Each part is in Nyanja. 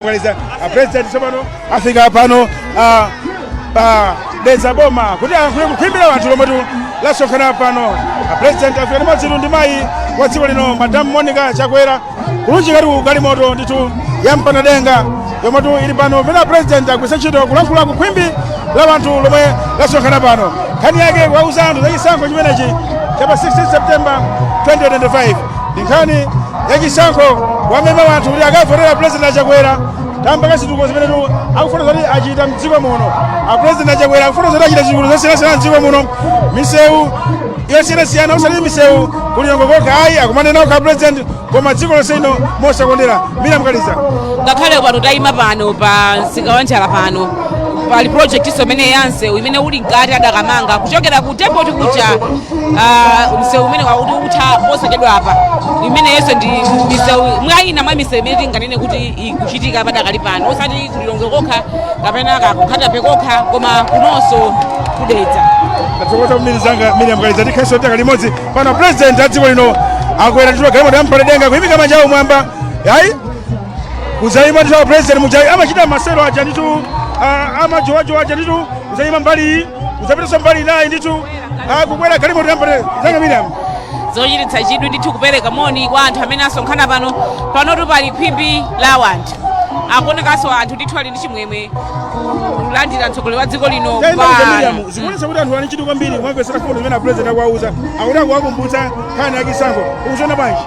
Maliza a president tsopano afika pano pa Dedza boma kuti ayankhule kukhwimbi la anthu lomwetu lasonkhana pano. A president afika limodzitu ndi mayi wa dziko lino, Madam Monica Chakwera, kulunjikatu ku galimoto ndithu ya mpanadenga yomwetu ili pano pamene a president agwiritsa ntchito kulankhula kukhwimbi la anthu lomwe lasonkhana pano. Nkhani yake kuwauza anthu za chisankho chimenechi cha pa 16 September 2025. Ndi nkhani ya chisankho, kuwamema anthu kuti akavotera President Achakwera kamba ka zitukuko zimenetu akufuna zoti achita mdziko muno. A President Achakwera akufuna zoti achita zitukuko zosiyanasiyana mdziko muno, misewu yosiyanasiyana, osati misewu ku Lilongwe kokha ayi, akumanena okha President, koma dziko lonse lino mosakondera. Miriam Kaliza. Ngakhale pano tayima pano pa msika wa njala pano, pali project iso imene ya msewu imene uli mkati adakamanga kuchokera ku depot kuja, msewu umene wakuti utha posachedwa apa. Imeneyonso ndi misewu mwa ina mwa misewu imene tinganene kuti ikuchitika padakali pano, osati ku Lilongwe kokha kapena ku Nkhata Bay kokha, koma kunonso ku Dedza. Tathokoza kwambiri mzanga Miriam Kaliza. Tikhalenso taka limodzi pano. President a dziko lino akwera ndithu galimoto ya mpaledenga, kuyimika manja awo mwamba, ayi, kuzayima ndithu. President muja amachita masero aja ndithu, amajowajowa aja ndithu, kuzayima mbali iyi, kuzapitanso mbali inayi ndithu, kukwera galimoto ya mpaledenga. Zanga Miriam. Zochititsa chidwi ndithu kupereka moni kwa anthu amene asonkhana pano. Panotu pali khwimbi la wanthu, akuonekanso anthu ndithu ali ndi chimwemwe kulandira mtsogoleri wa dziko lino Tayenda pano. Miriam, zikuonetsa kuti anthu ali chidwi kwambiri kumamvetsera fundo zimene a president akuwauza, akuti akuwakumbutsa nkhani ya chisankho. Ukuziona bwanji?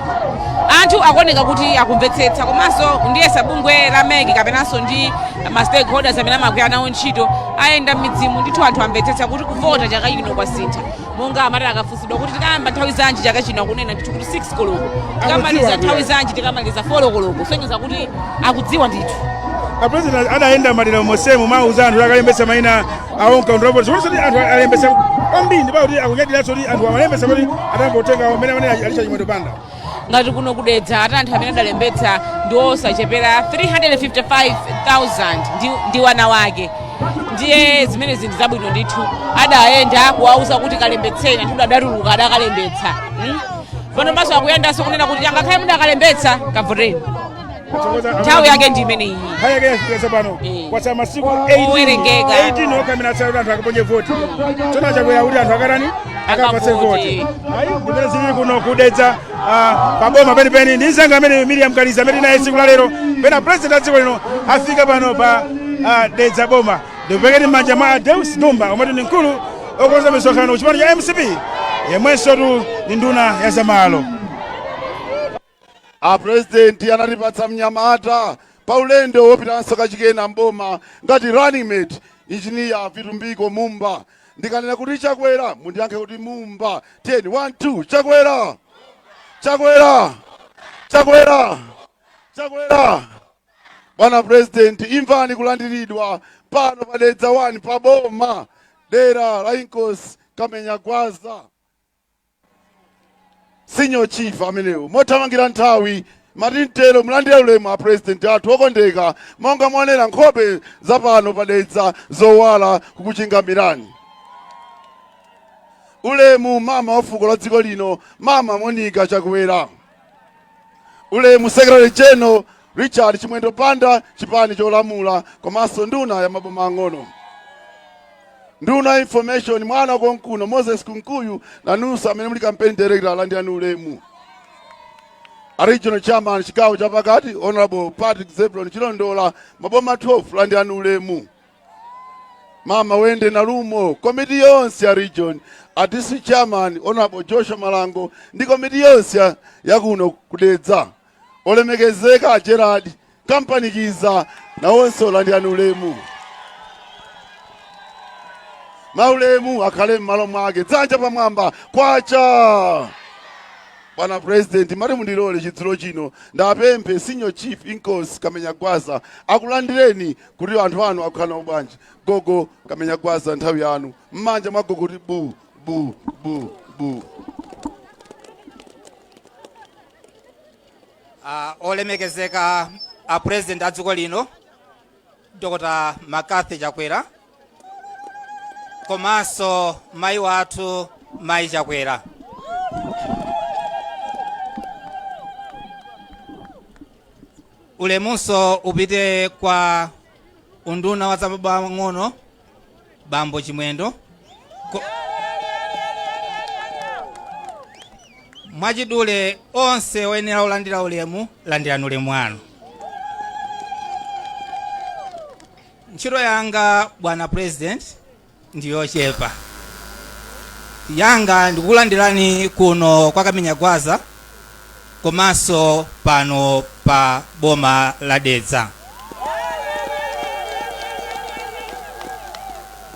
Anthu akuoneka kuti akumvetsetsa, komanso ndiyesa bungwe la MEC kapenanso ndi ma stakeholders amene amagwira nawo ntchito ayenda m'midzimu ndithu, anthu amvetsetsa kuti kuvota chaka chino kwasintha. Monga amati akafunsidwa kuti tikayamba nthawi zanji chaka chino, akunena ndithu kuti 6 koloko, tikamaliza Akudziwa. nthawi zanji, tikamaliza 4 koloko, kusonyeza kuti akudziwa ndithu. A president adayenda madera mosemu mauza anthu akalembetsa mayina awo mkaundula wa voti. Zikuonetsa kuti anthu alembetsa kwambiri, ndipo kuti akunyadiranso kuti anthu amalembetsa kuti atambotenga amene amene alicha Chimwendo Banda. Ngati kuno ku Dedza, ati anthu amene adalembetsa ndi osachepera 355,000 ndi wana wake. Ndiye zimene zinthu zabwino ndithu, adayenda kuwauza kuti kalembetseni, anthu adatuluka adakalembetsa. Pano maso akuyendanso kunena kuti angakhale mudakalembetsa, kavoteni, nthawi yake ndi imeneyi. Nthawi yake yafika tsopano. Kwatsala masiku 18 Owerengeka. 18 okha amene atsala kuti anthu akaponye voti. Tsono Achakwera kuti anthu akatani? Akapatse Akavote. voti. Ayi, ndimene zilili kuno ku Dedza, paboma penipeni, ndi mzanga amene Miriam Kaliza amene naye tsiku la lero pena president a dziko lino afika pano pa Dedza boma. Ndikupekeni m'manja mwa Deus Dumba omwe ndi mkulu okonza misonkhano ku chipani cha MCP, yemwenso tu ndi nduna ya zamalo. A president anatipatsa mnyamata pa ulendo wopitanso kachikena mboma ngati running mate, Engineer Vitumbiko Mumba. Ndikanena kuti Chakwera, mundiyankhe kuti Mumba. 10 1 2 Chakwera, Chakwera, Chakwera, Chakwera! Bwana President, imvani kulandiridwa pano pa Dedza 1 pa boma, dera la Inkosi Kamenya Gwaza, senior chief amenewo. Mothamangira nthawi, matintero mulandire ulemu a president athu okondeka, monga mwaonera nkhope zapano pa Dedza zowala kukuchingamirani. Ulemu mama wa fuko la dziko lino, Mama Monica Chakwera. Ulemu Secretary General Richard Chimwendo Banda, chipani cholamula, komanso nduna ya maboma ang'ono, nduna ya information, mwana konkuno Moses Kunkuyu, nanunso amene muli campaign director, alandirani ulemu. A regional chairman chigawo chapakati, Honorable Patrick Zebron Chilondola, maboma 12, landirani ulemu. Mama Wende Nalumo, komiti yonse ya region, a district chairman Honorable Joshua Malango ndi komiti yonse yakuno ku Dedza, olemekezeka Gerard Kampanikiza, nawonso landirani ulemu. Maulemu akhale m'malo mwake, dzanja pamwamba, kwacha! Bwana President, mati mundilole chidzulo chino ndapemphe Senior Chief Inkosi Kamenya Gwaza akulandireni kuti anthu anu akukhala nawo bwanji. Gogo Kamenya Gwaza, nthawi yanu m'manja mwa gogo kuti bu bu bu bu. Olemekezeka a president a dziko lino, Dr. McCarthy Chakwera, komanso mayi wathu, Mayi Chakwera, Ulemunso upite kwa unduna wa zamaboma ang'ono, Bambo Chimwendo. Mwachidule, onse oyenera kulandira ulemu, landirani ulemu wanu. Ntchito yanga, bwana President, ndiyochepa. Yanga ndikulandirani kuno kwa Kamenyagwaza komanso pano pa boma la Dedza.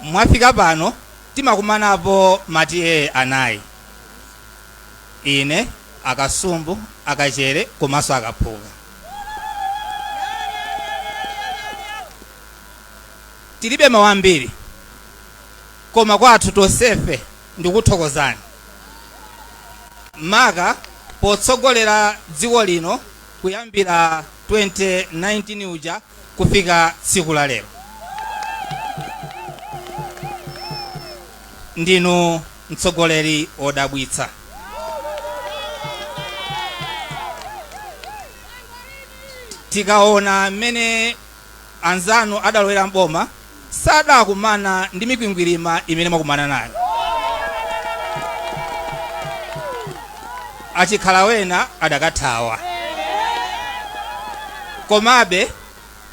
Mwafika pano, timakumanapo ma T/A anayi: ine, Akasumbu, Akachere komanso Akaphuka. Tilibe mawu ambiri, koma kwathu tonsefe ndikuthokozani, maka potsogolera dziko lino kuyambira 2019 uja kufika tsiku la lero. Ndinu mtsogoleri wodabwitsa. Tikaona mmene anzanu adalowera mboma, sadakumana ndi mikwingwirima imene mwakumana nayo. Achikhala wena adakathawa. Komabe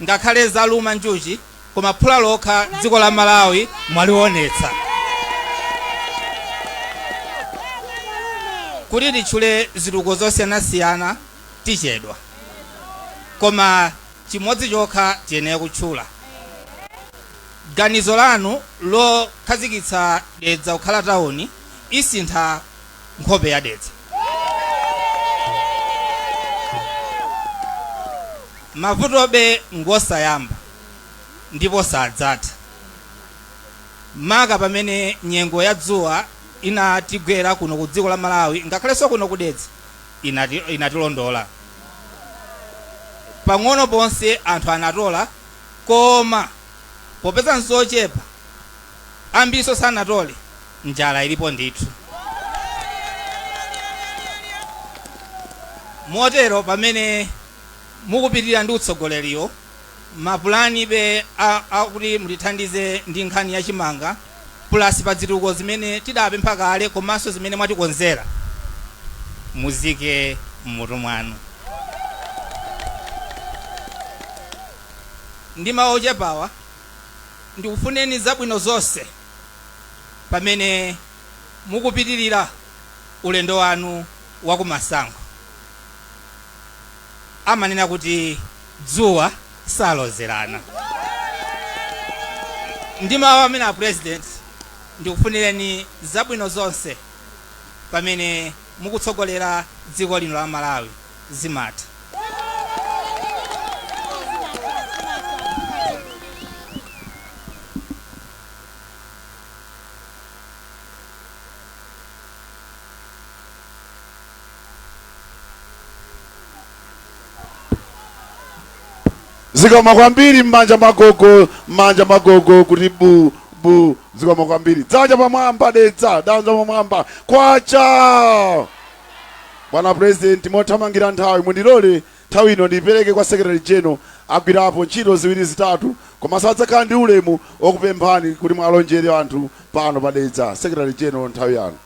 ngakhale zaluma njuchi, koma phula lokha dziko la Malawi mwalionetsa. Kuti titchule zitukuko zosiyanasiyana tichedwa, koma chimodzi chokha tiyenera kutchula: ganizo lanu lokhazikitsa Dedza kukhala tawuni isintha nkhope ya Dedza. Mavutobe ngosayamba ndipo sadzatha, maka pamene nyengo ya dzuwa inatigwera kuno ku dziko la Malawi, ngakhalenso kuno ku Dedza inatilondola pang'ono ponse. Anthu anatola, koma popeza nzochepa, ambiriso sanatole. Njala ilipo ndithu. Motero pamene mukupitirira ndi utsogoleriwo, mapulani be akuti mutithandize ndi nkhani ya chimanga, plus pa zitukuko zimene tidapempha kale komanso zimene mwatikonzera, muzike mmutu mwanu. Ndi mawu ochepawa, ndikufuneni zabwino zonse pamene mukupitirira ulendo wanu wakumasankho. Amanena kuti dzuwa salozerana. Ndi mawu amene, a President, ndikufunireni zabwino zonse pamene mukutsogolera dziko lino la Malawi. Zimatha. Zikomo kwambiri. M'manja magogo, m'manja magogo kuti bu bu. Zikomo kwambiri. Dzanja pamwamba, Dedza, dzanja pamwamba. Kwacha, bwana President. Mothamangira nthawi, mundilole nthawi ino ndiyipereke kwa Secretary General, agwirapo ntchito ziwiri zitatu, komanso adzakhala ndi ulemu okupemphani kuti mwalonjere anthu pano pa Dedza. Secretary General, nthawi yanu.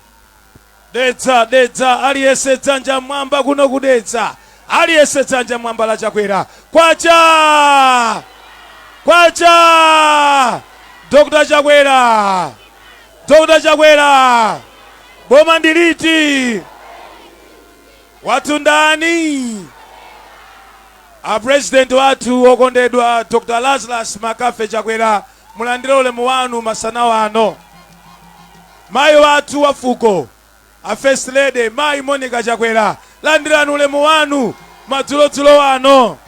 Dedza, Dedza, aliyense dzanja mwamba kuno kudedza. Aliyense dzanja mwamba la Chakwera. Kwacha, kwacha! Dr Chakwera, Dr Chakwera, boma ndiliti? Wathu ndani? A President wathu okondedwa, Dr Lazarus Makafe Chakwera, mulandire ulemu wanu masana wano. Mayi wathu wa fuko, a First Lady Mayi Monica Chakwera, landirani ulemu wanu madzulodzulo wano.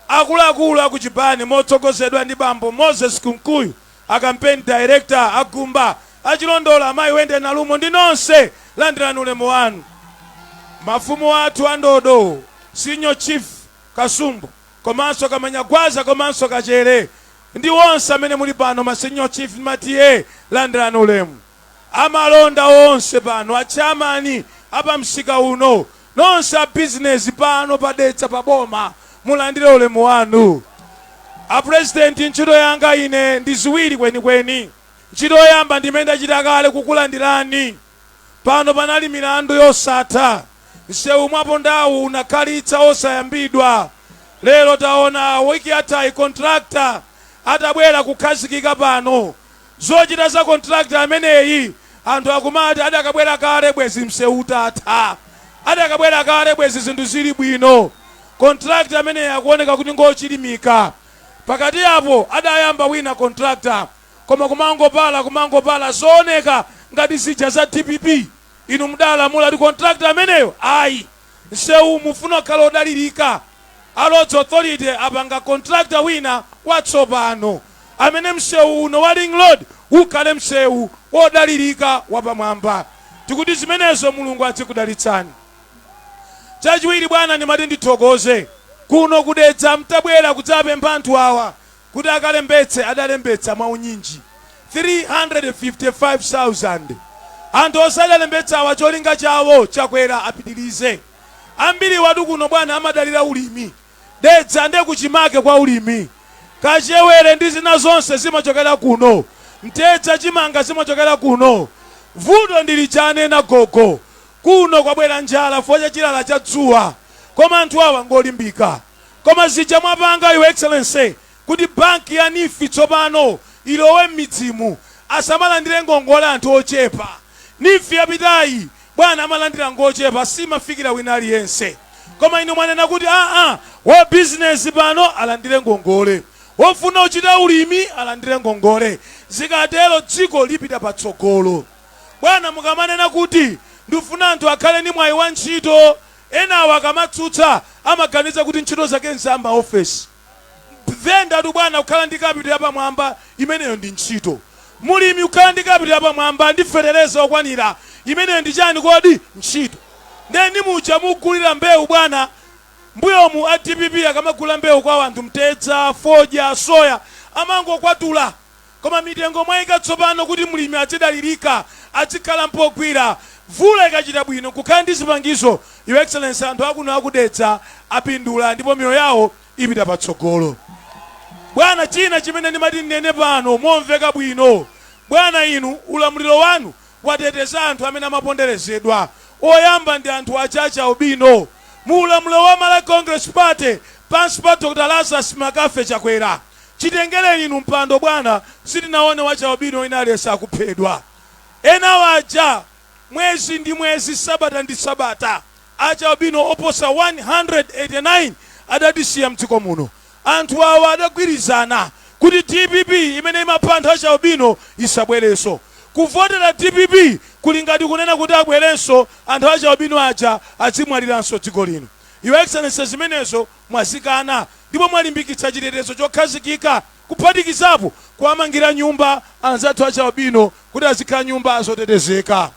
Akuluakulu akuchipani motsogozedwa ndi Bambo Moses Kunkuyu, a campaign director Agumba, achilondola Amayi Wende Nalumo ndi nonse, landirani ulemu wanu. Mafumu athu andodo, Senior Chief Kasumbu komanso Kamanyagwaza komanso Kachere ndi onse amene muli pano, ma senior chief ndi ma T/A, landirani ulemu. Amalonda onse pano, achamani apamsika uno, nonse a bizinesi pano padetsa paboma, Mulandire ulemu wanu. A President, ntchito yanga ine ndi ziwiri kwenikweni. Ntchito yoyamba ndimene ndachita kale, kukulandirani pano. Panali milandu yosatha. Msewu mwapondawu unakhalitsa osayambidwa. Lero taona wiki yathayi contractor atabwera kukhazikika pano. Zochita za contractor ameneyi, anthu akumati adakabwera kale bwezi msewu utatha, adakabwera kale bwezi zinthu zili bwino. Contractor ameneyi akuoneka kuti ngochilimika. Pakati apo adayamba wina contractor, koma kumangopala, kumangopala, zooneka ngati zija za DPP. Inu mudalamula kuti contractor ameneyo ayi, msewu mufuna kukhala odalirika. A Roads Authority apanga contractor wina watsopano amene msewu uno wa Ring Road ukhale msewu wodalirika wapamwamba. Tikuti zimenezo Mulungu adzikudalitsani. Chachiwiri, bwana, ndimati ndithokoze kuno kuDedza. Mtabwera kudzapempha anthu awa kuti akalembetse, adalembetsa mwaunyinji, 355,000 anthu osadalembetsa awa. Cholinga chawo, Chakwera apitirize. Ambiri watu kuno, bwana, amadalira ulimi. Dedza nde kuchimake kwa ulimi. Kachewere ndi zina zonse zimachokera kuno, mtedza, chimanga zimachokera kuno. Vuto ndili chanena gogo, kuno kwabwera njala chifukwa cha chilala cha dzuwa, koma anthu awa ngolimbika. Koma zija mwapanga, Your Excellency, kuti banki ya NEEF tsopano ilowe m'midzimu, asamalandire ngongole anthu ochepa. NEEF yapitayi, bwana, amalandira ngochepa, simafikira wina aliyense. Koma inu mwanena kuti aa, wa bizinesi pano alandire ngongole, wofuna kuchita ulimi alandire ngongole. Zikatero dziko lipita patsogolo. Bwana, mukamanena kuti ndifuna anthu akhale ndi mwayi wa ntchito, enawo akamatsutsa amaganiza kuti ntchito zake nzamba ofesi. Vendatu, bwana, kukhala ndi capital yapamwamba, imeneyo ndi ntchito. Mulimi kukhala ndi capital yapamwamba ndi fetereza okwanira, imeneyo ndi chani kodi? Ntchito. Ndeni muja mugulira mbewu, bwana, mbuyomu a DPP akamagula mbewu kwa anthu, mtedza, fodya, soya, amangokwatula. Koma mitengo mwayika tsopano kuti mlimi azidalirika, azikhala mpogwira, mvula ikachita bwino, kukhala ndi zipangizo, Your Excellency, anthu akuno akuDedza apindula ndipo miyoyo yawo ipita patsogolo. Bwana, china chimene ndimati ndinene pano momveka bwino, bwana, inu ulamuliro wanu wateteza anthu amene amaponderezedwa. Oyamba ndi anthu achacha albino. Mu ulamuliro wa Malawi Congress Party pansi pa Dr Lazarus Makafe Chakwera, chitengereni inu mpando, bwana, sitinaone wacha albino ina aliyense akuphedwa. Ena waja mwezi ndi mwezi, sabata ndi sabata, acha albino oposa 189 adatisiya mdziko muno. Anthu awa adagwirizana kuti DPP imene imapha anthu acha albino isabwerenso. Kuvotera DPP kuli ngati kunena kuti abwerenso anthu acha albino aja, azimwaliranso dziko lino. Your Excellency, zimenezo mwazikana ndipo mwalimbikitsa chitetezo chokhazikika, kuphatikizapo kuwamangira nyumba anzathu acha albino kuti azikhala nyumba zotetezeka.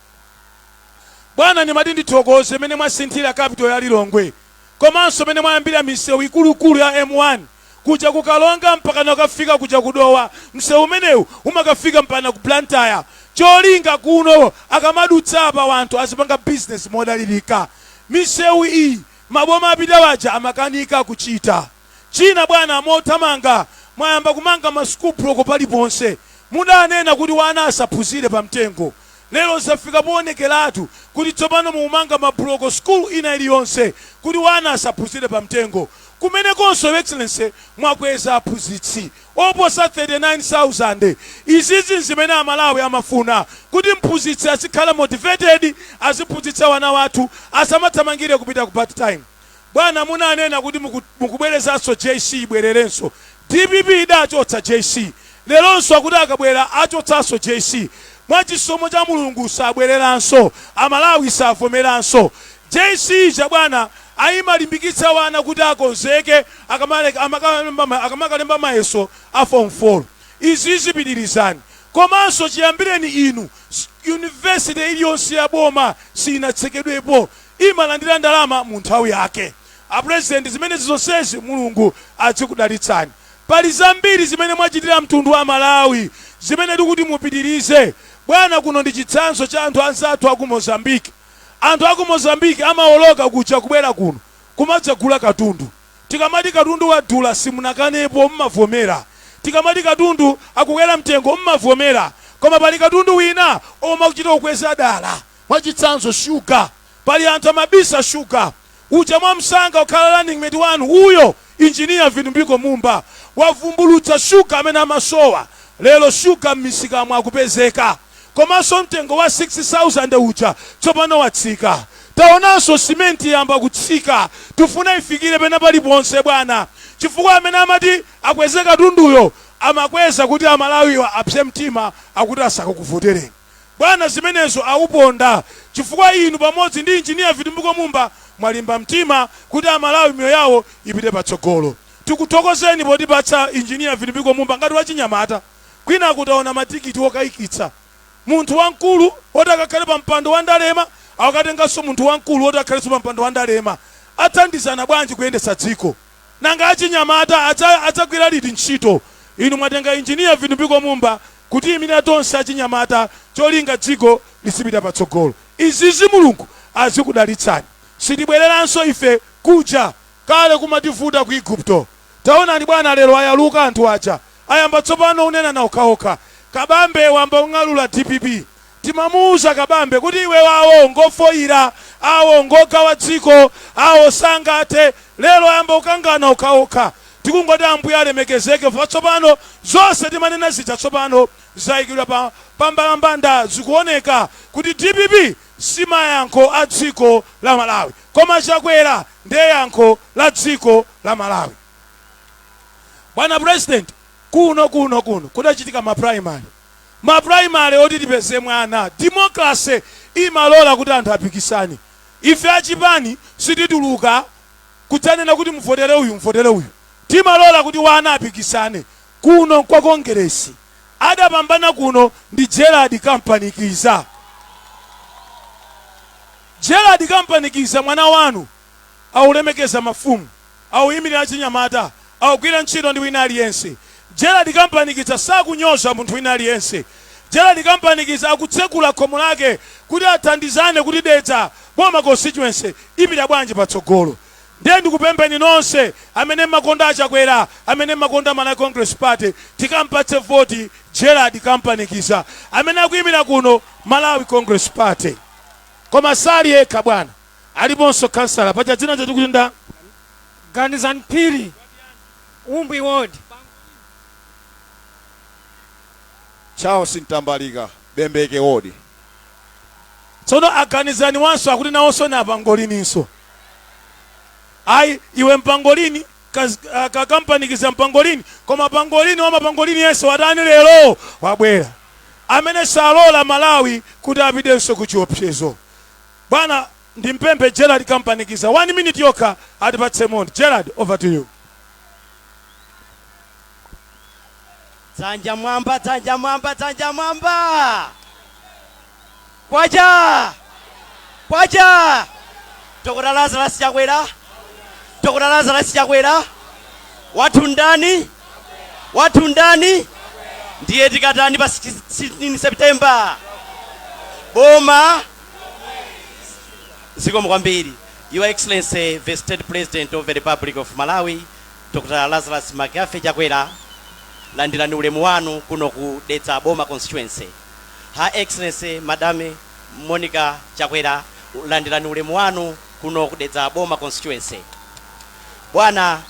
Bwana, ndimati ndithokoze imene mwasinthira capital ya Lilongwe, komanso mene mwayambira misewu ikuluikulu ya M1 kuja kuKalonga mpaka nakafika kuja kuDowa. Msewu umenewu umakafika mpaka ku Blantyre. Cholinga kuno akamadutsa apa wanthu azipanga business modalirika. Misewu iyi maboma apita waja amakanika kuchita. China, bwana, mothamanga mwayamba kumanga ma school block paliponse. Mudanena kuti wana asaphunzire pamtengo. Lero zafika poonekeratu kuti tsopano mukumanga ma block school ina iliyonse kuti wana asaphunzire pamtengo. Kumenekonso, Your Excellency, mwakweza aphunzitsi oposa 39,000. Izizi zimene Amalawi amafuna, kuti mphunzitsi azikhala motivated, aziphunzitsa wana wathu, asamathamangire kupita ku part time. Bwana, munanena kuti mukubwerezanso JC ibwererenso. DPP idachotsa JC. Leronso akuti akabwera achotsanso JC. Mwachisomo cha Mulungu sabwereranso, Amalawi savomeranso. JC cha, bwana, ayimalimbikitsa wana kuti akonzeke akamakalemba mayeso a Form 4. Izi zipitirizani. Komanso chiyambireni inu, university iliyonse ya boma sinatsekedwepo, imalandira ndalama mu nthawi yake. A President, zimenezi zonsezi Mulungu azikudalitsani. Pali zambiri zimene mwachitira mtundu wa Malawi zimene tikuti mupitirize. Bwana, kuno ndi chitsanzo cha anthu anzathu aku Mozambiki. Anthu aku Mozambiki amawoloka kuja kubwera kuno kumadzagula katundu. Tikamati katundu wadula simunakanepo, mmavomera. Tikamati katundu akukwera mtengo mmavomera. Koma pali katundu wina omakuchita kukweza dala. Mwachitsanzo shuga. Pali anthu amabisa shuga uja mwamsanga kukhala running mate wanu uyo Engineer Vitumbiko Mumba wavumbulutsa shuga amene amasowa. Lero shuga mmisikamu akupezeka. Komanso mtengo wa 6000 uja tsopano watsika. Taonanso simenti yayamba kutsika. Tifuna ifikire pena paliponse bwana chifukwa amene amati akweze katunduyo amakweza kuti Amalawiwa apse mtima akuti asakakuvotereni. Bwana zimenezo auponda chifukwa inu pamodzi ndi Engineer Vitumbiko Mumba mwalimba mtima kuti Amalawi miyoyo yawo ipite patsogolo. Tikuthokozeni potipatsa Engineer Vitumbiko Mumba ngati wachinyamata. Kwinaku taona matikiti okayikitsa. Munthu wamkulu woti akakhale pa mpando wa ndalema akukatenganso munthu wamkulu woti akhalenso pa mpando wa ndalema. Athandizana bwanji kuyendetsa dziko? Nanga achinyamata adzagwira liti ntchito? Inu mwatenga Engineer Vitumbiko Mumba kutiyimira tonse achinyamata cholinga dziko lizipita patsogolo. Izizi Mulungu azikudalitsani. Sitibwereranso ife kuja kale kumativuta ku Igupto. Taonani bwana lero ayaluka anthu aja ayamba tsopano kunenana okhaokha. Kabambe wayamba kung'alula dpp. Timamuuza Kabambe kuti iwe awo ngofoira, awo ngogawa dziko, awo sangathe. Lero ayamba kukangana okhaokha. Tikungoti Ambuye alemekezeke chifukwa tsopano zonse timanena zija tsopano zaikidwa pa pambalambanda zikuoneka kuti dpp simayankho a dziko la Malawi koma Chakwera ndiye yankho la dziko la Malawi. Bwana President, kuno kuno kuno kudachitika ma primary. Ma primary oti tipeze mwana. Democracy imalola kuti anthu apikisane. Ife achipani sitituluka kudzanena kuti muvotere uyu muvotere uyu. Timalola kuti wana apikisane. Kuno nkwa Kongeresi. Adapambana kuno ndi Gerald Kampanikiza. Gerald Kampanikiza mwana wanu aulemekeza mafumu, auyimirira achinyamata, augwira ntchito ndi wina aliyense. Gerald Kampanikiza sakunyoza munthu wina aliyense. Gerald Kampanikiza akutsekula khomo lake kuti athandizane kuti Dedza Boma constituency ipita bwanji patsogolo. Ndiye ndikupempheni nonse amene mmakonda a Chakwera, amene mmakonda Malawi Congress Party, tikampatse voti Gerald Kampanikiza amene akuyimira kuno Malawi Congress Party. Koma sali yekha bwana, aliponso khansala paja dzina tikuti nda? Ganizani Phiri, Umbwi Ward. Charles Mtambalika, Bembeke Ward. Tsono a Ganizaniwanso akuti nawonso ni apangolininso. Ayi iwe mpangolini ka Kampanikiza mpangolini koma pangolini wa mapangolini yense watani lero wabwera amene salola Malawi kuti apitenso ku chiopsezo. Bwana ndimpemphe Gerald Kampanikiza 1 minute yokha atipatse moni. Gerald over to you. Dzanja mwamba, dzanja mwamba, dzanja mwamba! Kwacha! Kwacha! Dr. Lazarus Chakwera, Dr. Lazarus Chakwera, wathu ndani? Wathu ndani? Ndiye tikatani pa 16 September? Boma Zikomo kwambiri. Your Excellency the State President of the Republic of Malawi Dr. Lazarus McCarthy Chakwera, landirani ulemu wanu kuno ku Dedza Boma Constituency. Her Excellency Madame Monica Chakwera, landirani ulemu wanu kuno ku Dedza Boma Constituency. Bwana,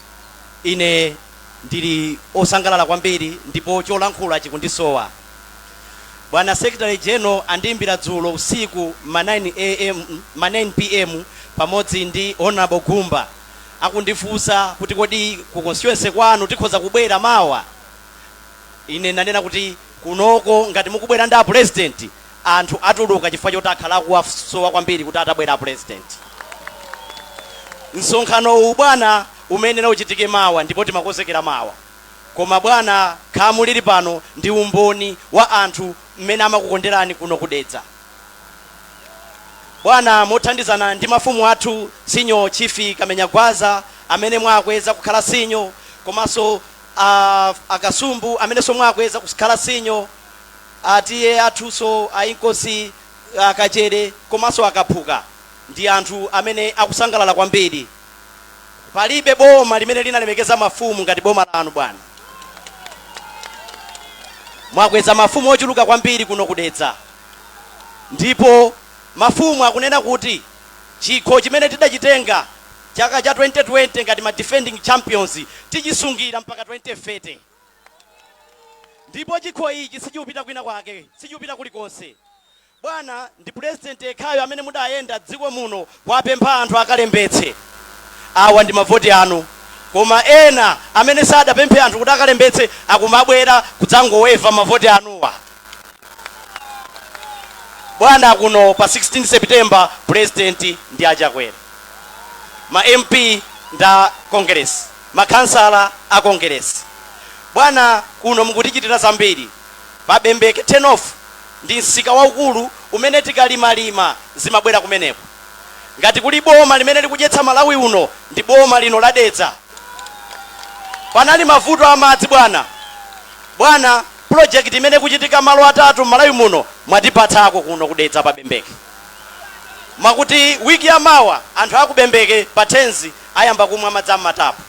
ine ndili osangalala kwambiri ndipo cholankhula chikundisowa. Bwana Secretary General andiimbira dzulo usiku ma 9 am, ma 9 pm pamodzi ndi Honourable Gumba akundifunsa kuti kodi ku constituency kwanu tikhoza kubwera mawa? Ine ndanena kuti kunoko ngati mukubwera ndi a president anthu atuluka chifukwa choti akhala akuwasowa kwambiri kuti atabwera a president. Msonkhano uwu bwana umayenera uchitike mawa ndipo timakonzekera mawa. Koma bwana khamu lili pano ndi umboni wa anthu mmene amakukonderani kuno ku Dedza. Bwana mothandizana ndi mafumu athu Senior Chief Kamenyagwaza amene mwakweza kukhala senior komanso a a Kasumbu amenenso mwakweza kukhala senior, a TA athunso a Inkosi a Kachere komanso a Kaphuka ndi anthu amene akusangalala kwambiri. Palibe boma limene linalemekeza mafumu ngati boma lanu bwana. Mwakweza mafumu ochuluka kwambiri kuno ku Dedza, ndipo mafumu akunena kuti chikho chimene tidachitenga chaka cha 2020 ngati ma defending champions tichisungira mpaka 2030, ndipo chikho ichi sichikupita kwina kwake, sichikupita kulikonse. Bwana, ndi president yekhayo amene mudayenda dziko muno kuwapempha anthu akalembetse. Awa ndi mavoti anu. Koma ena amene sadapemphe anthu kuti akalembetse akumabwera kudzangoweva mavoti anuwa. Bwana, kuno pa 16 September president ndi a Chakwera, ma MP nda Congress, makhansala a Congress. Bwana, kuno mukutichitira zambiri. Pa Bembeke turn off ndi msika waukulu umene tikalimalima zimabwera kumeneko. Ngati kuli boma limene likudyetsa Malawi uno ndi boma lino la Dedza. Panali mavuto a madzi bwana. Bwana, project imene ikuchitika malo atatu m'Malawi muno mwatipatsako kuno ku Dedza pa Bembeke. Mwakuti wiki ya mawa anthu aku Bembeke pa Thenzi ayamba kumwa madzi a m'matapu.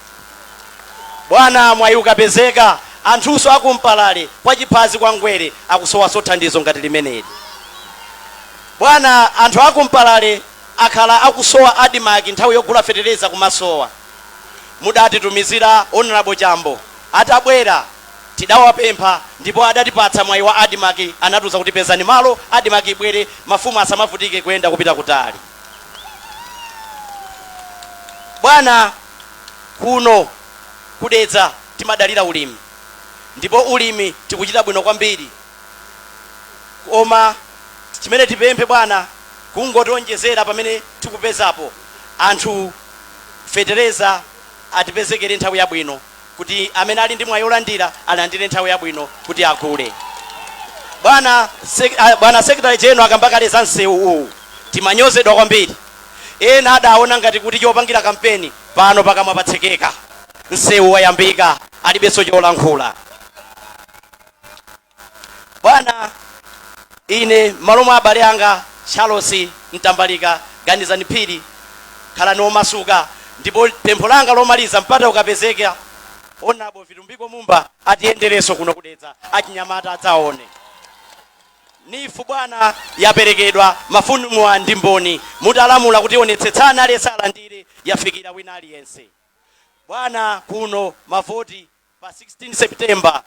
Bwana, mwayi ukapezeka, anthunso aku Mpalale, kwa Chiphazi, kwa Ngwere akusowanso thandizo ngati limeneli. Bwana, anthu aku Mpalale akhala akusowa Admarc nthawi yogula fetereza kumasowa. Mudatitumizira Honourable Chambo, atabwera tidawapempha ndipo adatipatsa mwayi wa Admarc, anatiuza kuti pezani malo Admarc ibwere mafumu asamavutike kuyenda kupita kutali. Bwana, kuno ku Dedza timadalira ulimi ndipo ulimi tikuchita bwino kwambiri koma chimene tipemphe bwana kungotionjezera pamene tikupezapo anthu fetereza atipezekere nthawi yabwino kuti amene ali ndi mwayi olandira alandire nthawi yabwino kuti agule. Bwana bwana Secretary General akamba kale za msewu uwu, timanyozedwa kwambiri. Ena adaona ngati kuti chopangira kampeni, pano pakamwa patsekeka. Msewu wayambika, alibenso cholankhula. Bwana, ine m'malo mwa abale anga Charles Mtambalika, Ganizani Phiri, khalani omasuka ndipo pempho langa lomaliza, mpata ukapezeka, Honourable Vitumbiko Mumba atiyenderenso kuno ku Dedza, achinyamata adzaone. Neef bwana yaperekedwa, mafumuwa ndi mboni, mutalamula kuti onetsetsani aliyense alandire, yafikira wina aliyense. Bwana, kuno mavoti pa 16 September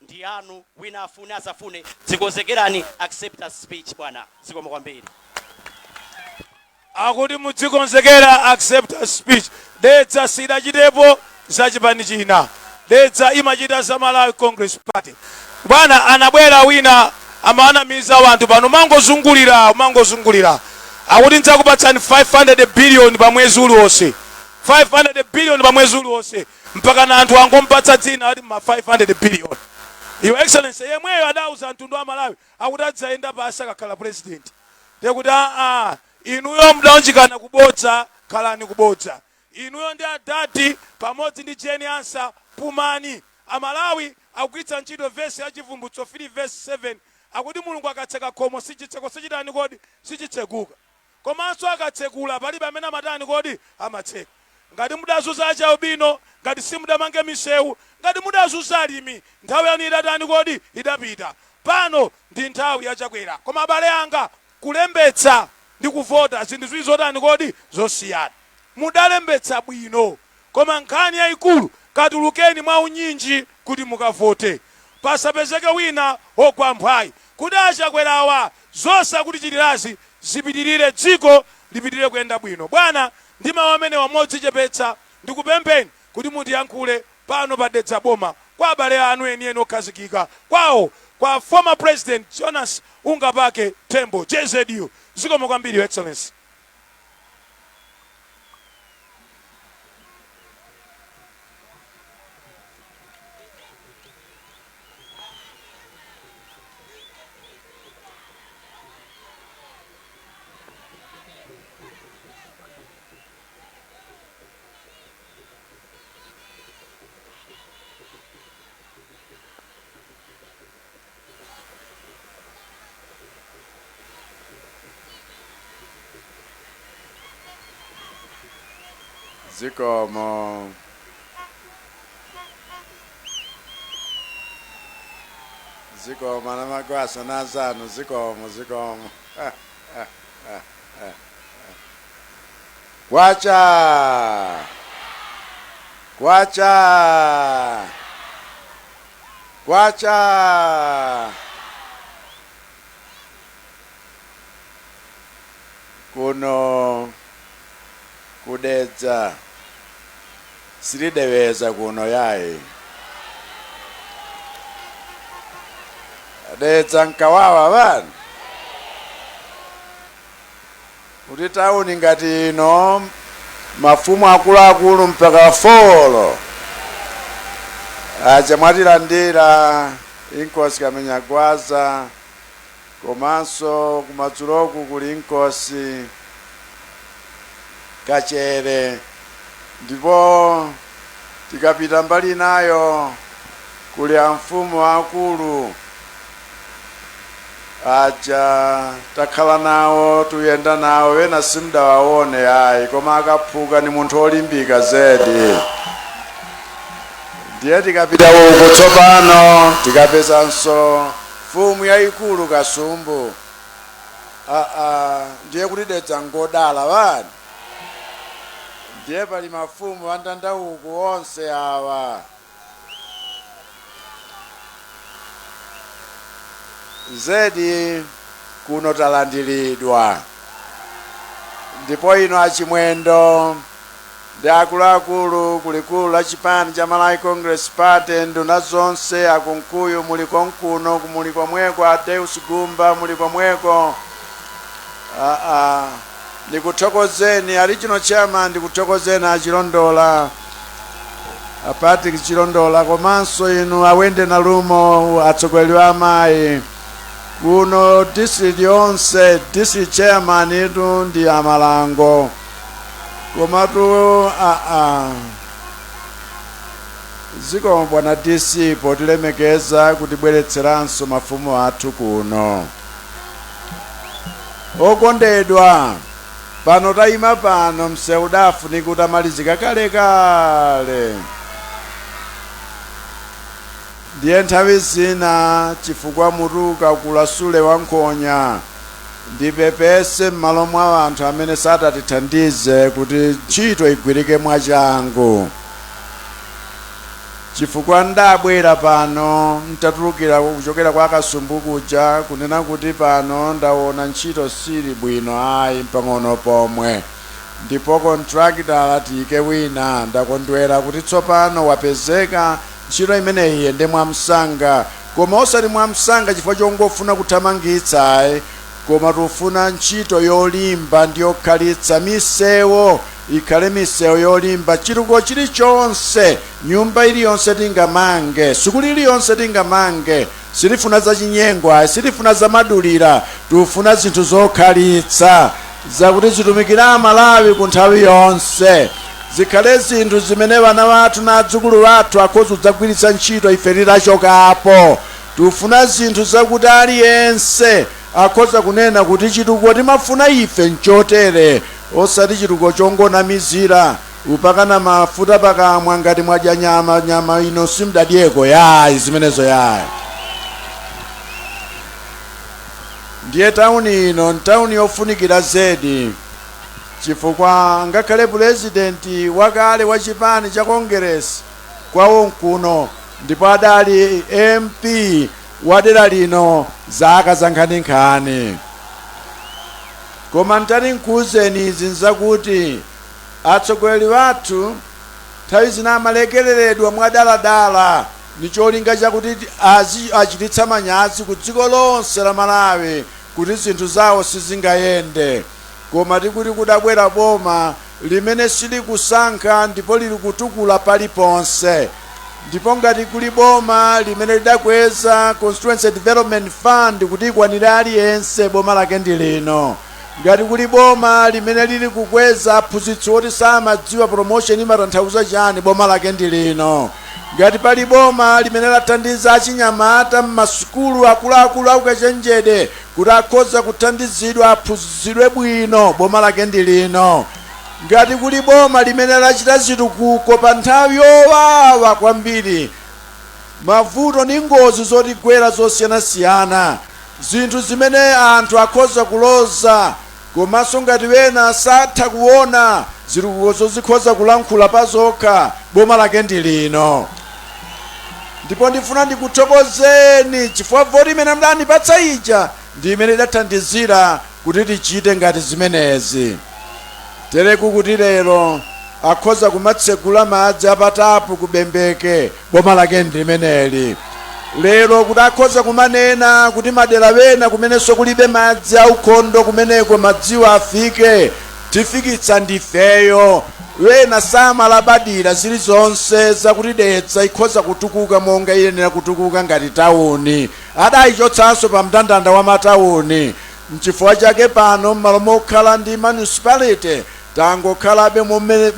ndi anu, wina afune asafune, dzikonzekerani acceptance speech bwana. Zikomo kwambiri. Akuti mudzikonzekera acceptance speech. Dedza sidachitepo za chipani china, Dedza imachita za Malawi Congress Party. Bwana, anabwera wina amawanamiza wanthu pano, mangozungulira mangozungulira, akuti ndidzakupatsani 500 billion pa mwezi uliwonse, 500 billion pa mwezi uliwonse, mpakana anthu angompatsa dzina ati ma 500 billion. Your Excellency, yemweyo adauza mtundu wa Malawi akuti adzayenda pansi akakhala president. Ndiye kuti aa, inuyo mudaunjikana kubodza, khalani kubodza. Inuyo ndi adadi pamodzi ndi Jane Ansah, pumani. Amalawi akugwiritsa ntchito vesi ya Chivumbulutso 3 vesi 7, akuti Mulungu akatseka khomo chitseko sichitani kodi? Sichitseguka. Komanso akatsekula palibe amene amatani kodi? Amatseka. Ngati mudazuza achialubino, ngati simudamange misewu, ngati mudazuza alimi, nthawi yanu idatani kodi? Idapita. Pano ndi nthawi ya Chakwera. Koma abale anga, kulembetsa ndi kuvota zinthu ziwiri zotani kodi? Zosiyana. Mudalembetsa bwino koma nkhani yaikulu katulukeni mwaunyinji kuti mukavote. Pasapezeke wina wogwa mphwayi kuti a Chakwerawa zonse akutichitirazi zipitirire, dziko lipitirire kuyenda bwino. Bwana, ndi mawu amenewa modzichepetsa ndikupempheni kuti mutiyankhule pano pa Dedza Boma kwa abale anu enieni okhazikika kwawo kwa former President Jonas Ungapake Tembo, JZU. Zikomo kwambiri, Your Excellency. Zikomo. Zikomo namagwasa nazanu, zikomo, zikomo. Kwacha! Kwacha! Kwacha! Kuno kudedza silideweza kuno yayi. Dedza nkawawa bana. Kuti tauni ngati ino mafumu akuluakulu mpaka 4 aja mwatilandira Inkosi Kamenyagwaza, komanso kumadzuloku kuli Inkosi Kachere, ndipo tikapita mbali nayo kuli amfumu akulu aja takhala nawo, tuyenda nawo, wena simdawaone ayi, koma akaphuka ni munthu olimbika zedi. Ndiye tikapita uko tsopano tikapezanso mfumu yayikulu Kasumbu. Ndiye kuti Dedza ngodala bani. Ndiye pali mafumu andandauku onse awa. Zedi kuno talandiridwa. Ndipo ino achimwendo ndi akuluakulu kulikulu la chipani cha Malawi Congress Party, nduna zonse, akunkuyu muli konkuno, muli komweko, a Deus Gumba muli komweko. Ndikuthokozeni ali chino chairman, ndikuthokozeni achilondola, a Patrick Chilondola, komanso inu awende nalumo atsogoleri wa amayi kuno district yonse. District chairman itu ndi amalango, komatu zikomo bwana DC potilemekeza kutibweretseranso mafumu athu kuno. Okondedwa, pano tayima pano msewu udafunika utamalizika kalekale. Ndiye nthawi zina chifukwa mutu ukakula sule wankhonya, ndipepese m'malo mwa anthu amene sadatithandize kuti ntchito igwirike mwachangu, chifukwa ndabwera pano ntatulukira kuchokera kwa Kasumbu kuja kunena kuti pano ndaona ntchito sili bwino ayi pang'ono pomwe, ndipo contractor tiyike wina. Ndakondwera kuti tsopano wapezeka, ntchito imeneyi iyende mwamsanga, koma osati mwamsanga chifukwa chongofuna kuthamangitsa ayi, koma tufuna ntchito yolimba ndi yokhalitsa. Misewu ikhale misewu yolimba, chitukuko chilichonse, nyumba iliyonse tingamange, sukulu iliyonse tingamange, silifuna zachinyengo ayi, silifuna zamadulira, tufuna zinthu zokhalitsa zakuti zitumikira Amalawi ku nthawi yonse, zikhale zinthu zimene vana vathu na adzukulu vathu akhoza kudzagwiritsa ntchito ife titachokapo. Tufuna zinthu zakuti aliyense akhoza kunena kuti chitukuko timafuna ife nchotere, osati chitukuko chongonamizira upakana mafuta pakamwa ngati mwadya nyama, nyama ino simdadyeko yayi, zimenezo yayi. Ndiye tauni ino ntauni yofunikira zedi, chifukwa ngakhale purezidenti wakale wa chipani cha Congress kwawo nkuno, ndipo adali MP wa dera lino zaka za nkhaninkhani. Koma ntati nkuwuzeni izi nzakuti atsogoleri wathu nthawi zina amalekereredwa mwadaladala ni cholinga chakuti achititsa manyazi ku dziko lonse la Malawi kuti zinthu zawo sizingayende. Koma tikuti kudabwera boma limene silikusankha ndipo lili kutukula paliponse, ndipo ngati kuli boma limene lidakweza Constituency Development Fund kuti ikwanire aliyense, boma lake ndi lino. Ngati kuli boma limene lili kukweza aphunzitsi oti samadziwa promotion imatanthauza chani, boma lake ndi lino. Ngati pali boma limene lathandiza achinyamata m'masukulu akuluakulu akukachenjede kuti akhoza kuthandizidwa aphunzitsidwe bwino, boma lake ndi lino. Ngati kuli boma limene lachita zitukuko pa nthawi yowawa kwambiri, mavuto ndi ngozi zotigwera zosiyanasiyana, zinthu zimene anthu akhoza kuloza, komanso ngati wena satha kuona, zitukukozo zikhoza kulankhula pa zokha, boma lake ndi lino. Ndipo ndifuna ndikuthokozeni chifukwa voti imene mudandipatsa ija ndi imene idathandizira kuti tichite ngati zimenezi. Tereku kuti lero akhoza kumatsegula madzi apatapu ku Bembeke, boma lake ndi limeneli. Lero kuti akhoza kumanena kuti madera wena kumenenso kulibe madzi aukhondo kumeneko madziwo afike, tifikitsa ndifeyo. Wena samalabadira zilizonse zakuti Dedza ikhoza kutukuka monga iyenera kutukuka ngati tawuni. Adayichotsanso pa mndandanda wa matawuni. Nchifukwa chake pano mmalo mokhala ndi municipality tangokhalabe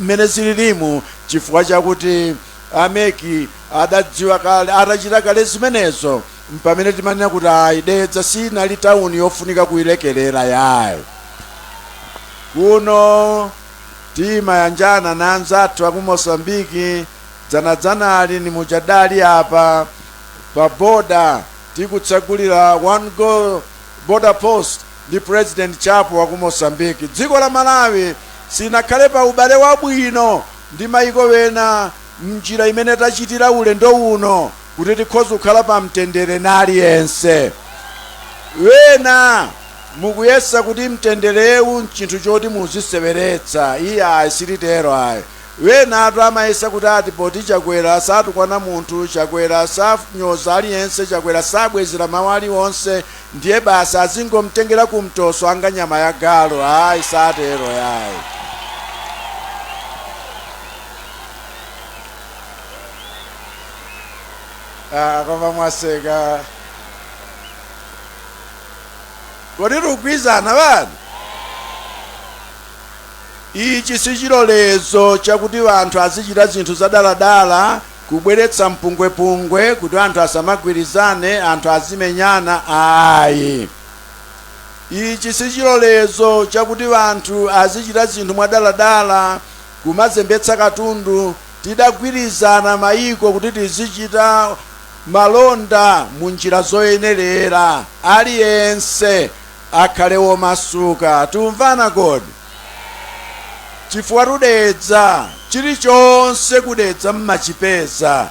mmene zililimu chifukwa chakuti a mec adadziwa kale, atachita kale zimenezo mpamene timanena kuti ayi, Dedza sinali tawuni yofunika kuilekelera yayi. Kuno timayanjana na anzathu aku Mozambique, dzanadzanali ni muja dali apa pa border tikutsegulira one go border post ndi President Chapo wa ku Mozambique. Dziko la Malawi silinakhale pa ubale wabwino ndi maiko wena mnjira imene tachitira ulendo uno kuti tikhoza kukhala pa mtendere na aliyense. Wena mukuyesa kuti mtenderewu nchinthu choti muziseweretsa. Iyayi, silitero ayi. Wenatu amayesa kuti ati poti Chakwera satukwana munthu, Chakwera sanyoza aliyense, Chakwera sabwezera mawu aliwonse, ndiye basi azingomtengera kumtoso anga nyama ya galu. Ayi, satero yayi. Ah, koma mwaseka. Kodi tikugwirizana bana? Ichi si chilolezo chakuti anthu azichita zinthu zadaladala, kubweretsa mpungwepungwe kuti anthu asamagwirizane, anthu azimenyana, ayi. Ichi si chilolezo chakuti anthu azichita zinthu mwadaladala, kumazembetsa katundu. Tidagwirizana mayiko kuti tizichita malonda mu njira zoyenerera, aliyense akhale womasuka. Tumvana kodi? Chifukwa tu Dedza, chilichonse ku Dedza mmachipeza.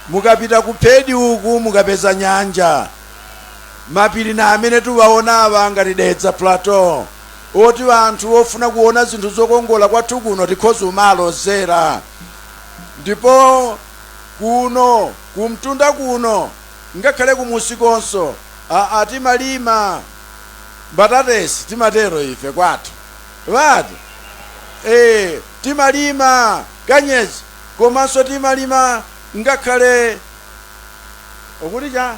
Mukapita ku Phedi uku mukapeza nyanja, mapiri na amene tuwaona awa ngati Dedza Plateau, oti anthu ofuna kuona zinthu zokongola kwathu kuno tikhoza umalozera. Ndipo kuno kumtunda kuno ngakhale kumusikonso aa timalima mbatatesi, timatero ife kwathu vati e, timalima kanyezi, komanso timalima ngakhale ukuti cha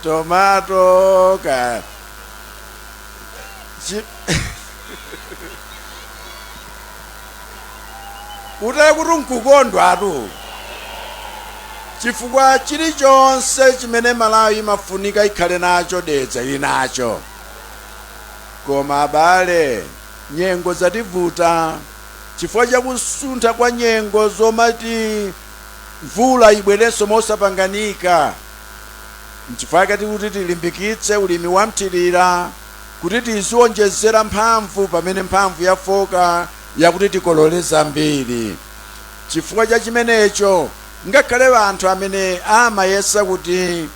tomato ka utale kuti nkukondwatu, chifukwa chilichonse chimene Malawi imafunika ikhale nacho, Dedza ili nacho. Koma abale, nyengo zativuta chifukwa chakusuntha kwa nyengo zomati mvula ibwerenso mosapanganika. Nchifukwa chake tikuti tilimbikitse ulimi wa mthirira kuti tizionjezera mphamvu pamene mphamvu yafoka yakuti tikolole zambiri. Chifukwa cha chimenecho, ngakhale anthu amene amayesa kuti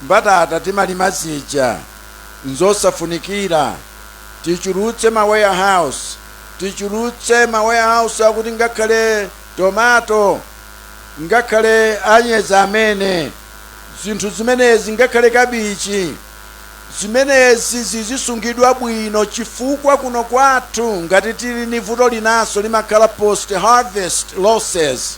mbatata timalima zija nzosafunikira, tichulutse ma warehouse, tichulutse ma warehouse akuti ngakhale tomato, ngakhale anyezi amene zinthu zimenezi, ngakhale kabichi, zimenezi zizisungidwa bwino, chifukwa kuno kwathu ngati tili ni vuto linaso limakhala post harvest losses,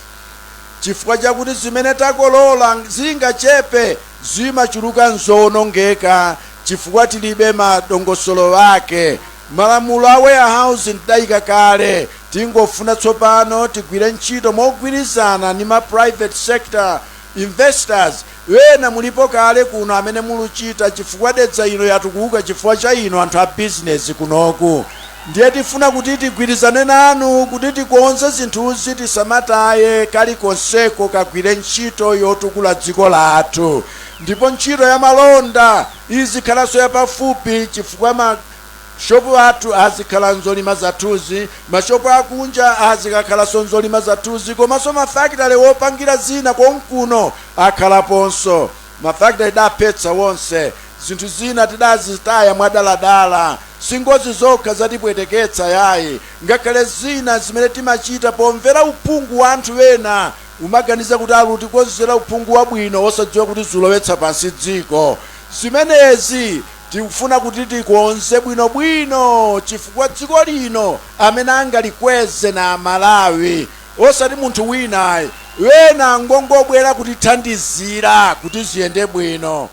chifukwa chakuti zimene takolola zingachepe, zimachuluka nzowonongeka chifukwa tilibe madongosolo ake. Malamulo a warehouse tidayika kale, tingofuna tsopano tigwire ntchito mogwirizana ndi ma private sector investors. Wena mulipo kale kuno amene muluchita, chifukwa Dedza ino yatukuka chifukwa cha inu anthu a bizinesi kunoku. Ndiye tifuna kuti tigwirizane nanu kuti tikonze zinthuzi, tisamataye kalikonseko, kagwire ntchito yotukula dziko lathu. Ndipo ntchito ya malonda izikhalanso yapafupi, chifukwa mashopu athu azikhala nzolima zathuzi, mashopu akunja azikakhalanso nzolima zathuzi, komanso mafakitale wopangira zina konkuno akhalaponso. Mafakitale tidaphetsa wonse, zinthu zina tidazitaya mwadaladala. Singozi zokha zatipweteketsa yayi, ngakhale zina zimene timachita pomvera uphungu wa anthu ena, umaganiza kuti alutikonzera uphungu wabwino, osadziwa kuti zulowetsa pansi dziko. Zimenezi tikufuna kuti tikonze bwinobwino, chifukwa dziko lino amene angalikweze na Amalawi, osati munthu wina. Wena ngongobwera kutithandizira kuti ziyende bwino.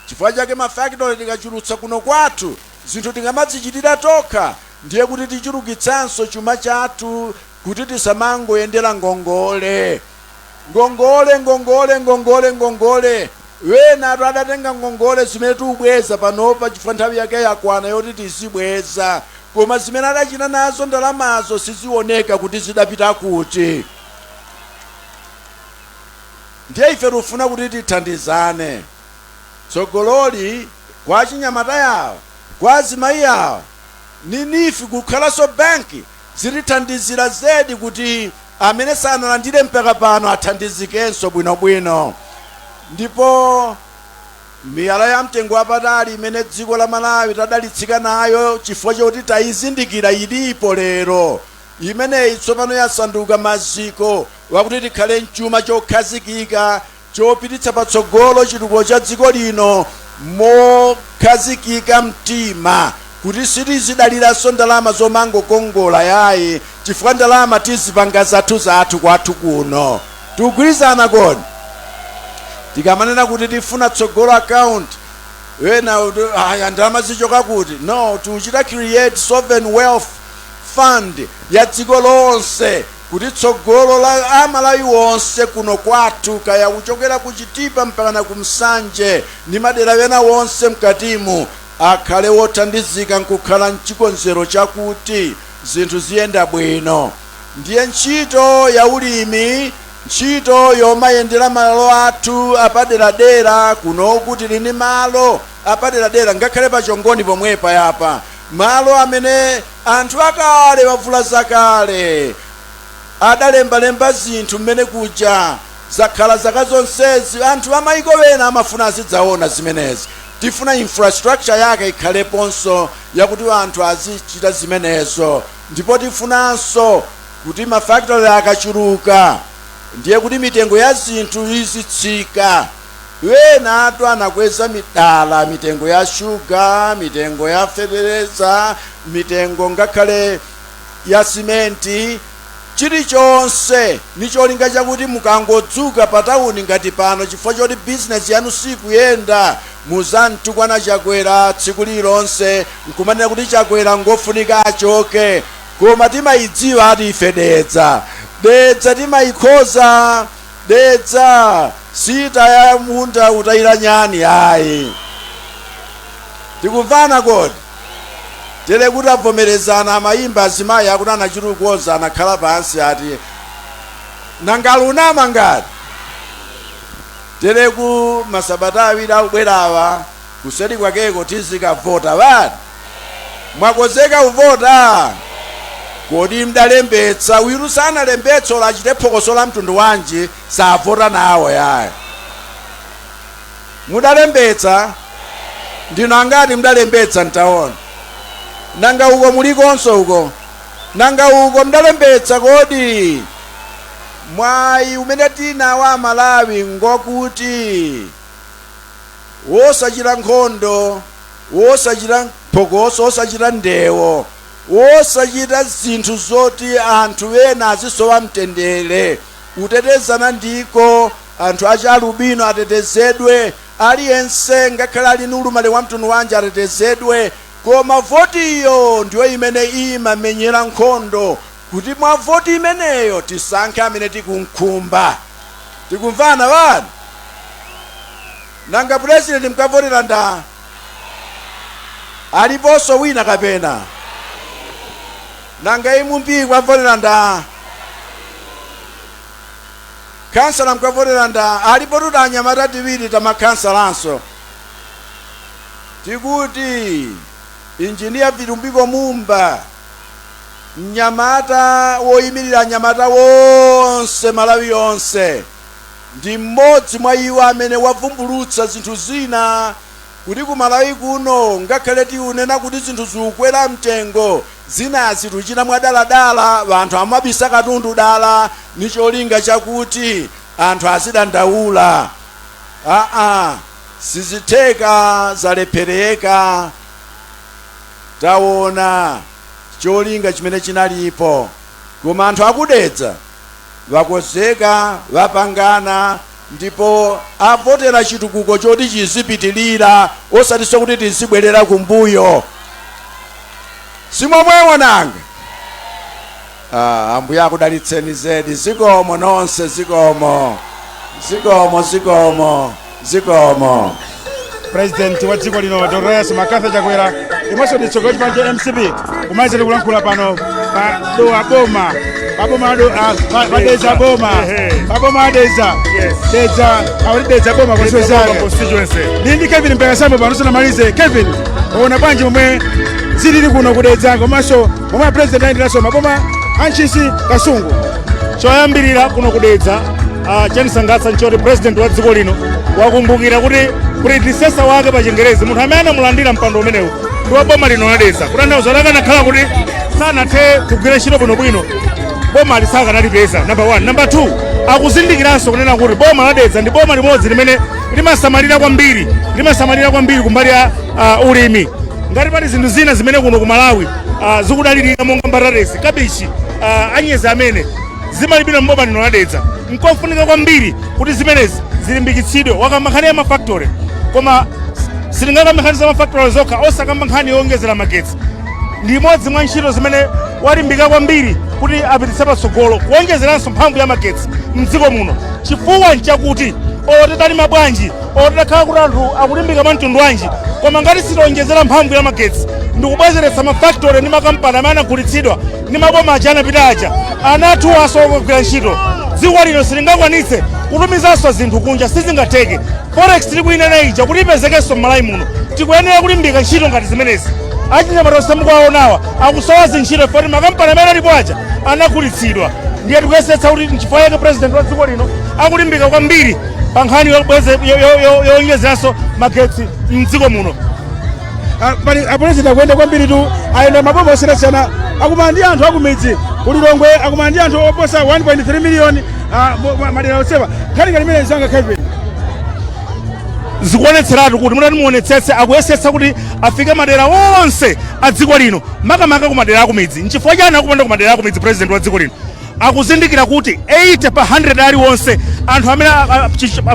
Chifukwa chake mafakitole tikachulutsa kuno kwathu, zinthu tingamadzichitira tokha, ndiye kuti tichulukitsanso chuma chathu, kuti tisamangoyendera ngongole, ngongole, ngongole, ngongole, ngongole. Wena atu adatenga ngongole zimene tiubweza panopa, chifukwa nthawi yake yakwana yoti tizibweza, koma zimene adachita nazo ndalamazo sizioneka kuti zidapita kuti. Ndiye ife tikufuna kuti tithandizane tsogololi kwa chinyamata yawo, kwa azimayi yawo. Ni NEEF kukhalanso banki zitithandizira zedi kuti amene sanalandire mpaka pano athandizikenso bwinobwino. Ndipo miyala ya mtengo wapatali imene dziko la Malawi tadalitsika nayo chifukwa choti tayizindikira ilipo lero, imeneyi tsopano yasanduka maziko wakuti tikhale mchuma chokhazikika chopititsa patsogolo chitukuko cha dziko lino mokhazikika mtima, kuti sitizidaliranso ndalama zomangokongola yayi, chifukwa ndalama tizipanga zathu zathu kwathu kuno. Tikugwirizana kodi? Tikamanena kuti tifuna tsogolo account, wena aya, ndalama zichoka kuti? No, tikuchita create sovereign wealth fund ya dziko lonse, kuti tsogolo la Amalawi wonse kuno kwathu, kaya kuchokera ku Chitipa mpakana ku Msanje ndi madera ena wonse mkatimu, akhale wothandizika nkukhala mchikonzero chakuti zinthu ziyenda bwino. Ndiye ntchito ya ulimi, ntchito yomayendera malo athu apaderadera kunoku, tili ndi malo apaderadera ngakhale pachongoni pomwepa yapa, malo amene anthu akale wavula zakale adalembalemba zinthu mmene kuja, zakhala zaka zonsezi. Anthu amayiko ena amafuna azidzaona zimenezi. Tifuna infrastructure yake ikhaleponso yakuti anthu azichita zimenezo. Ndipo tifunanso kuti mafactory akachuluka, ndiye kuti mitengo ya zinthu izitsika. Wena atu anakweza midala mitengo ya shuga, mitengo ya fetereza, mitengo ngakhale ya simenti, chilichonse, ni cholinga chakuti mukangodzuka pa tawuni ngati pano, chifukwa choti bizinesi yanu sikuyenda, muzamtukwana Chakwera tsiku lililonse nkumanena kuti Chakwera ngofunika achoke. Koma timayidziwa ati ife Dedza, Dedza timayikhoza. Dedza sitaya munda utayira nyani ayi. Tikumvana kodi? Tere kuti avomerezana, amayimba azimayi akuti anachitukukoza, anakhala pansi ati nangalunama ngati tere. Ku masabata 2 akubwerawa, kuseri kwakeko tizikavota. Vati mwakonzeka kuvota? Kodi mdalembetsa? Uyu sanalembetsa, olo achite phokoso la mtundu wanji, savota nawo yayi. Mudalembetsa? Ndino angati mdalembetsa? Ntaona. Nanga uko mulikonso uko? Nanga uko mdalembetsa kodi? Mwayi umene tinawo Amalawi ngokuti wosachita nkhondo, wosachita phokoso, wosachita ndewo, wosachita zinthu zoti anthu ena azisowa mtendere, kutetezana, ndiko anthu achalubino atetezedwe, aliyense ngakhale ali ndi ulumali wa mtundu wanji atetezedwe. Koma votiyo ndiyo imene imamenyera nkhondo, kuti mwa voti imeneyo tisankhe amene tikunkhumba. Tikumvana vanu? Nanga president mkavotera nda? Aliponso wina kapena? Nanga MP mkavotera nda? Kansala mkavotera nda? Alipo tuti anyamata tiwiri tamakhansalanso. Tikuti Injiniya Vitumbiko Mumba, mnyamata woyimirira anyamata wonse Malawi yonse, ndi mmodzi mwa iwo amene wavumbulutsa zinthu zina kuti ku Malawi kuno, ngakhale tiunena kuti zinthu zikukwera mtengo, zinazi tuchita mwadaladala. Anthu amabisa katundu dala ni cholinga chakuti anthu azidandaula. Aa, sizitheka, zalephereka. Taona cholinga chimene chinalipo, koma anthu akudedza vakozeka, vapangana ndipo avotera chitukuko choti chizipitilira, osatinso kuti tizibwerera kumbuyo. Simomwewo nanga? Ah, Ambuye akudalitseni zedi. Zikomo nonse, zikomo, zikomo, zikomo, zikomo. President wa dziko lino Dr Lazarus McCarthy Chakwera imwenso ndi mtsogoleri wa chipani cha MCP kumaliza tikulankhula pano pa Dowa boma, pa boma pa Dedza boma, pa boma Dedza. Dedza awali Dedza boma constituency yake. Constituency. Ndi Kevin Mpekasambo pano. Sanamalize, Kevin, ona bwanji momwe zilili kuno kudedza komanso momwe president ayenderanso maboma a Ntchisi, Kasungu? Choyambirira, kuno kudedza, chanisangalatsa nchoti president wa dziko lino wakumbukira kuti predecessor wake pa Chingerezi, munthu amene anamulandira mpando umenewu, ndi wa boma lino ladedza. Kutanthauza kuti akanakhala kuti sanathe kugwira ntchito bwinobwino, boma lisakanalipeza, number one. Number two, akuzindikiranso kunena kuti boma ladedza ndi boma limodzi limene limasamalira kwambiri kumbali ya ulimi. Ngati pali zinthu zina zimene kuno ku Malawi zikudalirika monga mbatatesi, kabichi, anyezi amene zimalipira mboma lino ladedza, nkofunika kwambiri kuti zimenezi zilimbikitsidwe. Wakamba nkhani ya mafactory, koma sitingakambe nkhani za mafactory zokha osakamba nkhani yowongezera magetsi. Ndi imodzi mwa ntchito zimene walimbika kwambiri kuti apititse patsogolo, kuwonjezeranso mphamvu ya magetsi mdziko muno, chifukwa nchakuti olo titalima bwanji, olo titakhala kuti anthu akulimbika mwa mtundu wanji, koma ngati sitionjezera mphamvu ya magetsi ndikubwezeretsa mafactory ndi makampani amene anagulitsidwa ndi maboma aja anapita aja, anathu asokogwira ntchito, dziko lino silingakwanitse kutumizanso zinthu kunja, sizingatheke. Forex tili kuyinena ija kuti ipezekenso m'Malawi muno, tikuyenera kulimbika ntchito ngati zimenezi. Achinyamata onse mukuwaonawa akusowa zintchito poti makampani amene alipo aja anagulitsidwa. Ndiye tikuyesetsa kuti, nchifukwa chake president wa dziko lino akulimbika kwambiri pa nkhani yowonjezeranso magetsi mdziko muno. Ah, pali apresident akuyenda kwambiri tu, ayenda maboma osiyanasiyana, akumana ndi anthu akumidzi kulilongwe, akumana ndi anthu oposa 1.3 miliyoni madera onsewa. Nkhani ngati imene zanga, Kevin? Zikuonetseratu kuti mutati muonetsetse, akuyesetsa kuti afike madera onse a dziko lino, makamaka ku madera akumidzi. Nchifukwa chani akupanda ku madera akumidzi? President wa dziko lino akuzindikira kuti 80 pa 100 aliwonse anthu amene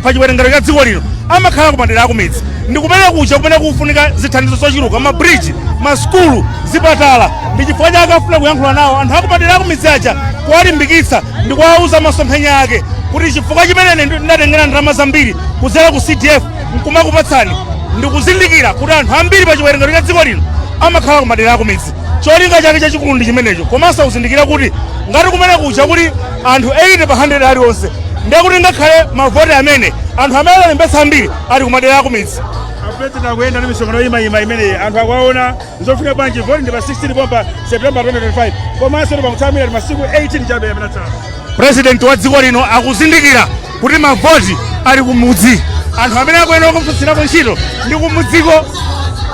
pa chiwerengero cha dziko lino amakhala ku madera akumidzi. Ndi kumene kuja kumene kufunika zithandizo zochuluka, mabridge, masukulu, zipatala. Ndi chifukwa chake afuna kuyankhula nawo anthu akumadera akumidzi aja, kuwalimbikitsa ndi kuwauza masomphenya ake kuti chifukwa chimene ndinatengera ndalama zambiri kudzera ku CDF nkumakupatsani, ndikuzindikira kuti anthu ambiri pa chiwerengero cha dziko lino amakhala ku madera akumidzi. Cholinga chake chachikulu ndi chimenecho. Komanso kuzindikira kuti ngati kumene kuja kuli anthu 80 pa 100 aliwonse, ndiye kuti ngakhale mavoti amene anthu amene alembetsa ambiri ali ku madera akumidzi. Apresident akuyenda ndi misonkhano imayima imeneyi, anthu akuwaona. Nzofika bwanji? Voti ndi pa 16 pompa September 2025, komanso ndipakutsamira masiku 18 chabe amene atsala. President wa dziko lino akuzindikira kuti mavoti ali kumudzi. Anthu amene akuyenera kumfunsirako ntchito ndi kumudziko.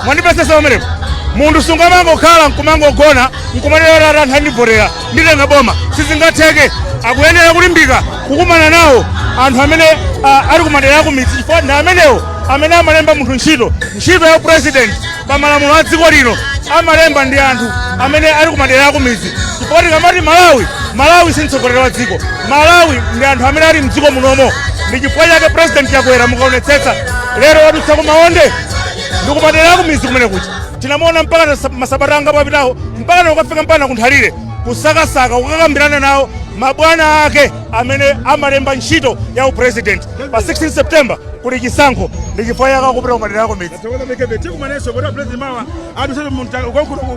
Mwandipesesa pamenepo? Munthu sungamangokhala nkumangogona nkumanena kuti anthu andivotera, nditenga boma, sizingatheke. Akuyenera kulimbika kukumana nawo anthu amene ali kumadera akumidzi, chifukwa ndi amenewo amene amalemba munthu ntchito. Ntchito ya president pa malamulo a dziko lino amalemba ndi anthu amene ali kumadera akumidzi, chifukwa tikamati Malawi, Malawi si mtsogoleri wa dziko, Malawi ndi anthu amene ali mdziko munomo. Ndi chifukwa chake President Chakwera, mukaonetsetsa lero wadutsa kumaonde ndi kumadera akumidzi kumene kuja. Tinamuona mpaka masabata angapo apitawo, mpaka kukafika mpaka kunthalire, kusakasaka, kukakambirana nawo. Mabwana ake amene amalemba ntchito ya upresident pa 16 September kuli chisankho, ndi chifukwa chake akupita kumadera ako midzi. Tikumanenso poti president mawa adusatu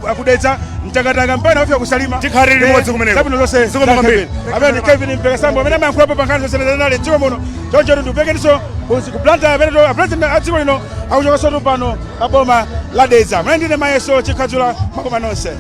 akudetsa mtakataka mpaka afika kusalima. Tikhale limodzi kumeneko. Zabwino zonse. Zikomo kwambiri. Amene ndi Kevin Mpekasambo amene amayankhulapo pa nkhani zonse zanali dziko muno. Choncho ndikupekeninso ku Blantyre amene a president a dziko lino akuchokanso pano pa boma la Dedza. Mene ndine Mayeso Chikhadzula, makoma nonse.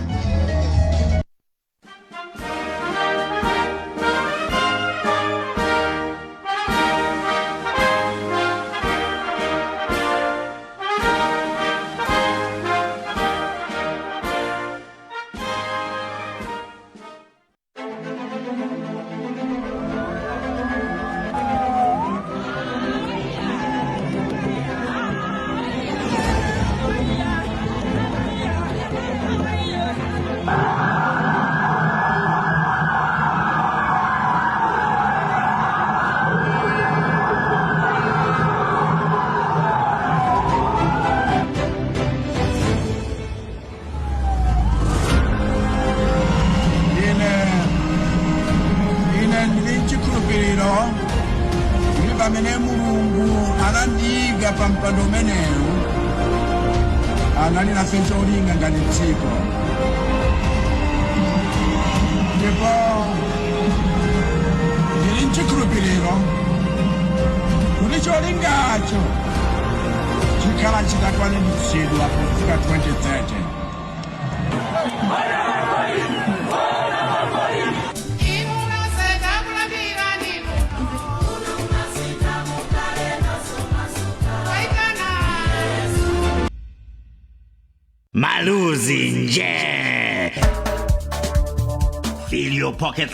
Ine ndili chikhulupiriro kuti pamene Mulungu anandiyika pa mpando umenewu, anali nafe cholinga ngati dziko, ndipo ndili mchikhulupiriro kuti cholingacho chikhala chitakwaniritsidwa pofika 2030. Maluzi nje. Fill your pockets.